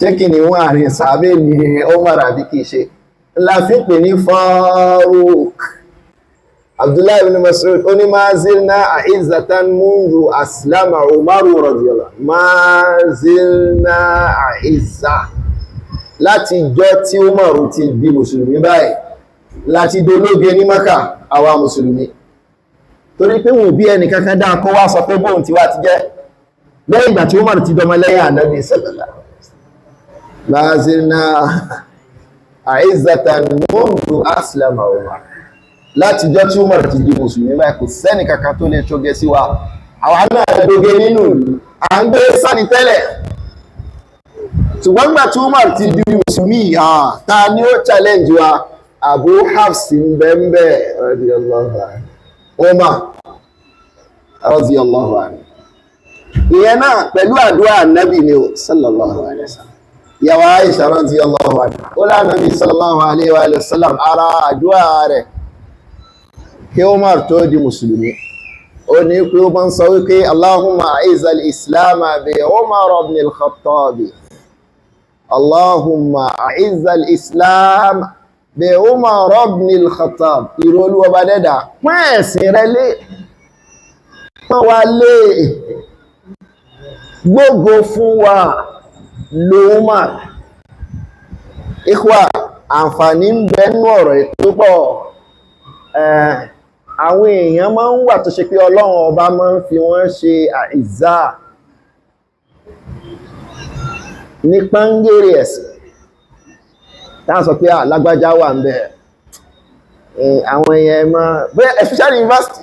Ṣé kí ni wọ́n àárín sàábé ni Umar àbí kìí ṣe? Ńlá fi pè ní Faruq. Abdullahi ibn Mas'ud ó ní ma zilna a'izzatan mundu aslama Umaru radiyallahu, ma zilna a'izza, láti jọ tí Umaru ti di mùsùlùmí báyìí láti dológe ní Maka àwa mùsùlùmí, torí pé wọn bí ẹnì kankan dáa kó wá sọ pé bóun ti wá ti jẹ́ lẹ́yìn ìgbà tí Umaru ti dọmọ lẹ́yìn Ànábì sallallahu. Ma zilna a'izzatan mundu aslama Umar, láti jọ tí Umar ti di mùsùlùmí báyìí kò sẹ́ni kankan tó lè ṣoge sí wa. Àwa náà doge nínú ìlú, à ń gbé sáni tẹ́lẹ̀, ṣùgbọ́n gbà tí Umar ti di mùsùlùmí, ta ni ó challenge wa? Abu Hafs bẹ́ẹ̀nbẹ́ radiyallahu anhu, Umar radiyallahu anhu. Ìyẹn náà pẹ̀lú àdúrà Nábì ni ó sallallahu alaihi wasallam. Ìyàwó Aisha radiyallahu anha ó lánàbí sallallahu alaihi wa sallam, ara àdúrà rẹ̀ kí Umar tó di mùsùlùmí, ó ní pé ó bá ń sọ wípé Allahumma a'izzal islam bi Umar ibn al-Khattab, Allahumma a'izzal islam bi Umar ibn al-Khattab. Ìrò Olúwọba dẹ́dà, pọ́n ẹ̀sìn rẹ lé, pọ́n wa lé, gbógo fún wa lo Umar. Ikhwa, àǹfààní ń bẹ nínú ọ̀rọ̀ tó pọ̀. Àwọn èèyàn máa ń wà tó ṣe pé Ọlọ́run Ọba máa ń fi wọ́n ṣe àìzá ní pàǹgẹ́rẹ́ ẹ̀sìn, táà sọ pé alágbájá wà ń bẹ. Àwọn èèyàn máa bẹ́ẹ̀, especially university,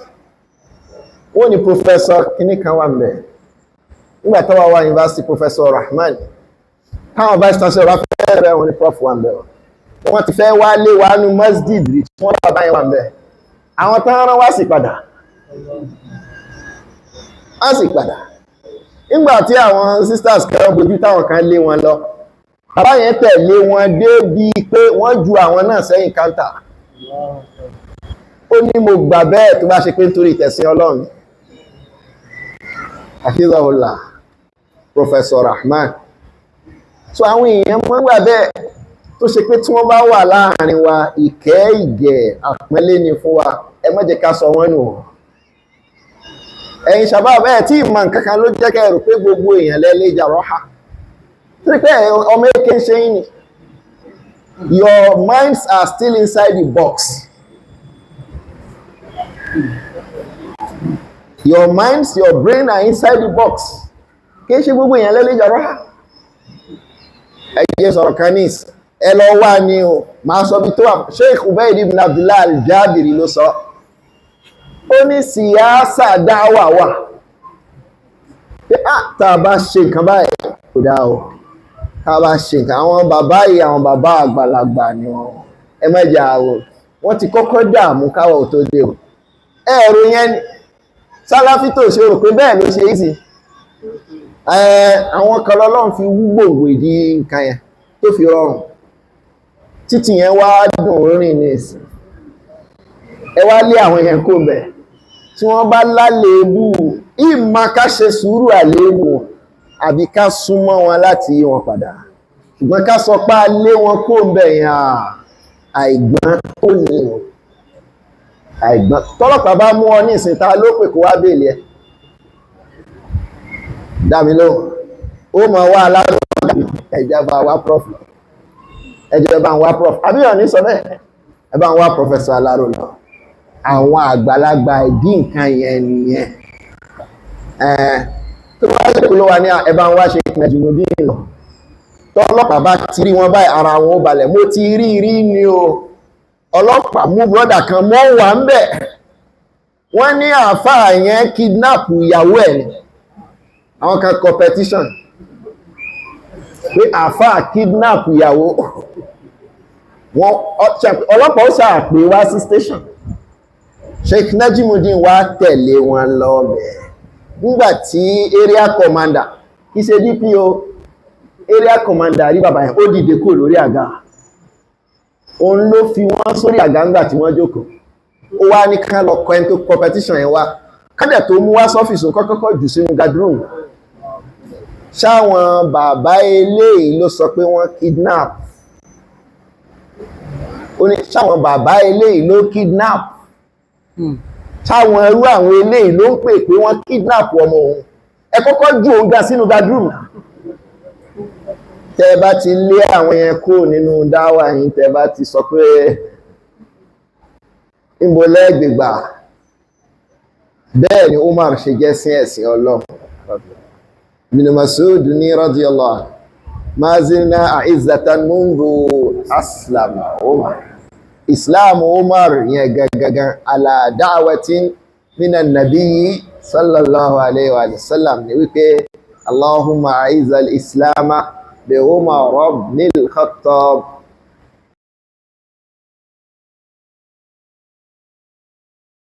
wọ́n ní professor kìíní kan wà ń bẹ. Nígbà tó wà wá university, Professor Rahman, táwọn vice chancellor bá fẹ́ rẹ̀, wọ́n ní prof wà ń bẹ. Wọ́n ti fẹ́ wá lé wa ní masjid rí tí wọ́n bá báyìí wà ń bẹ. Àwọn tán rán wá sì padà, wá sì padà. Nígbà tí àwọn sisters kan bójú táwọn kan lé wọn lọ, bàbá yẹn tẹ̀lé wọn dé bíi pé wọ́n ju àwọn náà sẹ́yìn káńtà. Ó ní mo gbà bẹ́ẹ̀, tó bá ṣe pé nítorí ìtẹ̀sìn Ọlọ́run. Hafizahullah Professor Rahman. So àwọn èèyàn máa ń gbà bẹ́ẹ̀ tó ṣe pé tí wọ́n bá wà láàrin wa, ìkẹ́ ìgẹ̀ àpọ́nlé ni fún wa. Ẹ má jẹ́ ká sọ wọ́n nù. Ẹ̀yin shabab, ẹ̀ tí ìmọ̀ nǹkan kan ló jẹ́ kẹ́ rò pé gbogbo èèyàn lẹ́lẹ́ ìjà rọ́hà, torí pé ọmọ èké ń ṣe yín ni. Your minds are still inside the box. Your minds, your brain are inside the box. Kì í ṣe gbogbo èèyàn lẹ́lẹ́ ìjà rọ́hà. Ẹ jẹ́ sọ̀rọ̀ kanis, ẹ lọ wá ní o, máa sọ bí tó wà. Sheikh Ubaid ibn Abdullah al-Jabiri ló sọ, ó ní síyáṣà dáwà wà pé á tá a bá ṣe nǹkan báyìí kò dáa o, tá a bá ṣe nǹkan, àwọn bàbá yìí, àwọn bàbá àgbàlagbà ni wọn, ẹ má jà o, wọ́n ti kọ́kọ́ dààmú káwọ̀ tó dé o. Ẹ̀rù yẹn ni Sálàfí tó ṣe rò pé bẹ́ẹ̀ ló ṣe é sí. Àwọn kan lọ́lọ́run fi wú gbòǹgbò ìdí nǹkan yẹn tó fi rọrùn títì yẹn wá dùn rìn ní ìsìn. Ẹ wá lé àwọn yẹn kó bẹ̀ tí wọ́n bá lálébù, ìmọ̀ ká ṣe sùúrù àléébù àbí ká súnmọ́ wọn láti yí wọn padà. Ṣùgbọ́n ká sọ pé a lé wọn kó bẹ̀ yẹn, àìgbọ́n tó ní o, àìgbọ́n. Tọ́lọ́pàá bá mú ọ ní ìsìn, ta ló pè kó wá bèèlì ẹ? Dá mi lóhùn. Ó mọ̀ wá alárò, ẹ̀jẹ̀ bá wá prof, ẹ̀jẹ̀ bá ń wá prof, àbíyàn ní sọ bẹ́ẹ̀, ẹ bá ń wá professor Aláró lọ. Àwọn àgbàlagbà ìdí nǹkan yẹn nìyẹn. Tó bá lè ló wà ní ẹ bá ń wá ṣe Najimudeen lọ. Tọ́lọ́pàá bá ti rí wọn báyìí, ara wọn ó balẹ̀. Mo ti rí rí ni o, ọlọ́pàá mú brọ́dà kan mọ́ wà ń bẹ̀. Wọ́n ní àáfàá yẹn kidnap ìyàwó ẹ̀ ni. Àwọn kan competition pé àáfàá kidnap ìyàwó wọn, ọlọ́pàá ó ṣàpè wá sí station. Sheikh Najimudeen wá tẹ̀lé wọn lọ bẹ̀. Nígbà tí area commander, kì í ṣe DPO, area commander rí bàbá yẹn, ó dìde kúrò lórí àga. Òun ló fi wọ́n sórí àga ńgbà tí wọ́n jókòó. Ó wá ní ká lọ kọ ẹni tó competition yẹn wá, kádẹ̀ tó mú wá sọ́fíìsì, kọ́kọ́kọ́ jù sínú guard room. Ṣáwọn bàbá eléyìí ló sọ pé wọ́n kidnap? Ó ní ṣáwọn bàbá eléyìí ló kidnap? Ṣáwọn ẹrú àwọn eléyìí ló ń pè pé wọ́n kidnap ọmọ òun? Ẹ kọ́kọ́ ju òun ga sínú bedroom. Tẹ́ bá ti lé àwọn yẹn kúrò nínú dáwà yìí, tẹ́ bá ti sọ pé níbo lẹ́gbẹ̀gbà. Bẹ́ẹ̀ ni Umar ṣe jẹ́ sí ẹ̀sìn Ọlọ́run. Ibn Mas'ud ní radiyallahu anhu, ma zilna a'izzatan mundu aslama Umar. Islam Umar yẹn gangan ala da'watin minan nabiyyi sallallahu alayhi wa sallam ni wípé Allahumma a'izzal islama bi Umar ibn al-Khattab.